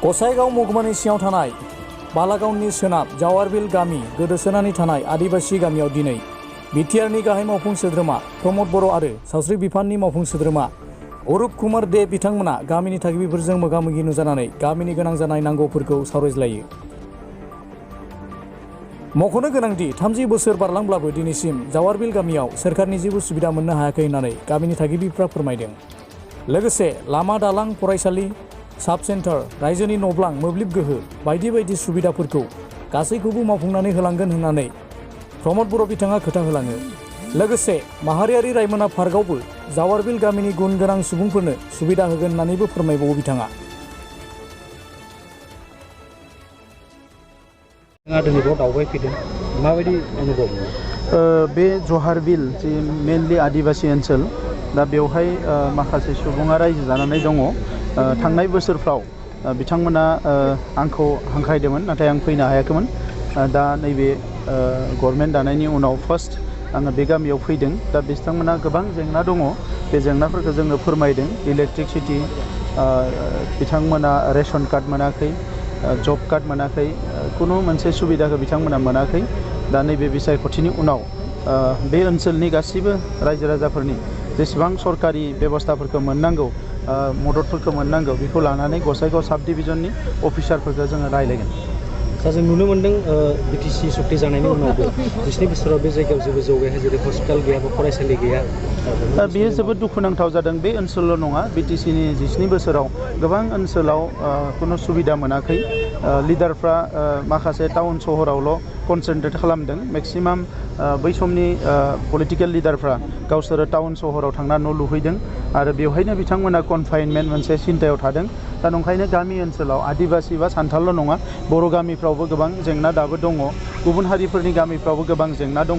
गसाइगाव महकुमानि सिङाव थानाय बालागावनि सोनाब जावारबिल गामि गोदोसोनानै थानाय आदिबासी गामियाव दिनै बिटिआरनि गाहाय मावफुं सोद्रोमा प्रमद बर' आरो सावस्रि बिफाननि मावफुं सोद्रोमा अरुप कुमार दे बिथांमोना गामिनि थागिबिफोरजों मोगा-मोगि नुजानानै गामिनि गोनां जानाय नांगौफोरखौ सावरायज्लायो। मख'नो गोनांदि 30 बोसोर बारलांब्लाबो दिनैसिम जावारबिल गामियाव सोरखारनि जेबो सुबिदा मोननो हायाखै होननानै गामिनि थागिबिफ्रा फोरमायदों। लोगोसे लामा दालां फरायसालि साब सेन्टार रायजोनि न'ब्लां मोब्लिब गोहो बायदि बायदि सुबिदाफोरखौ गासैखौबो मावफुंनानै होलांगोन होननानै प्रमद बर' बिथाङा खोथा होलाङो। लोगोसे माहारियारि रायमोना पार्कआवबो जावारबिल गामिनि गुन गोनां सुबुंफोरनो सुबिदा होगोन होननानैबो फोरमायबावो बिथाङा। दिनै दावबायफैदों माबायदि अनुभव? बे जहारबिल जि मेनलि आदिबासी ओनसोल दा बेवहाय माखासे सुबुङा रायजो जानानै दङ। थांनाय बोसोरफ्राव बिथांमोना आंखौ हांख्रायदोंमोन नाथाय आं फैनो हायाखैमोन। दा नैबे गभर्नमेन्ट दानायनि उनाव फार्स्ट आङो बे गामियाव फैदों। दा बिथांमोना गोबां जेंना दङ, बे जेंनाफोरखौ जोंनो फोरमायदों। इलेक्ट्रिसिटि, बिथांमोना रेशन कार्ड मोनाखै, जब कार्ड मोनाखै, खुनु मोनसे सुबिदाखौ बिथांमोना मोनाखै। दा नैबे बिसायख'थिनि उनाव बे ओनसोलनि गासिबो रायजो राजाफोरनि जेसेबां सरकारि बेबस्थाफोरखौ मोननांगौ, मददफोरखौ मोननांगौ, बेखौ लानानै गसाइगाव साब डिभिजननि अफिसारफोरखौ जोङो रायलायगोन। दा जों नुनो मोन्दों बिटिसि सक्ति जानायनि उनावबो 20 बोसोराव बे जायगायाव जेबो जौगायाखै, जेरै हस्पिटाल गैया बा फरायसालि गैया। दा बेयो जोबोद दुखुनांथाव जादों। बे ओनसोलल' नङा, बिटिसिनि 20 बोसोराव गोबां ओनसोलाव खुनु सुबिदा मोनाखै। लिडारफ्रा माखासे टाउन सहरावल' कनसेन्ट्रेट खालामदों। मेक्सिमाम बै समनि पलिटिकेल लिडारफ्रा गावसोरो टाउन सहराव थांना न' लुहैदों आरो बेवहायनो बिथांमोना कनफाइनमेन्ट मोनसे सिन्थायाव थादों। दा नंखायनो गामि ओनसोलाव आदिबासी बा सान्थालल' नङा, बर' गामिफ्रावबो गोबां जेंना दाबो दङ, गुबुन हारिफोरनि गामिफ्रावबो गोबां जेंना दङ।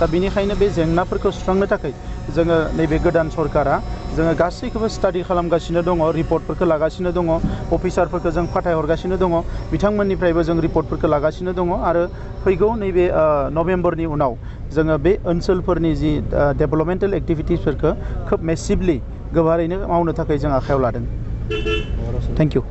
दा बेनिखायनो बे जेंनाफोरखौ सुस्रांनो थाखाय जोङो नैबे गोदान सरकारा जोङो गासैखौबो स्टाडि खालामगासिनो दङ, रिपर्टफोरखौ लागासिनो दङ, अफिसारफोरखौ जों फाथायहरगासिनो दङ, बिथांमोननिफ्रायबो जों रिपर्टफोरखौ लागासिनो दङ। आरो फैगौ नैबे नभेम्बरनि उनाव जोङो बे ओनसोलफोरनि जि डेभेलपमेन्टेल एक्टिभिटिसफोरखौ खोब मेसिभलि गोबारैनो मावनो थाखाय जों आखायाव लादों। Thank you.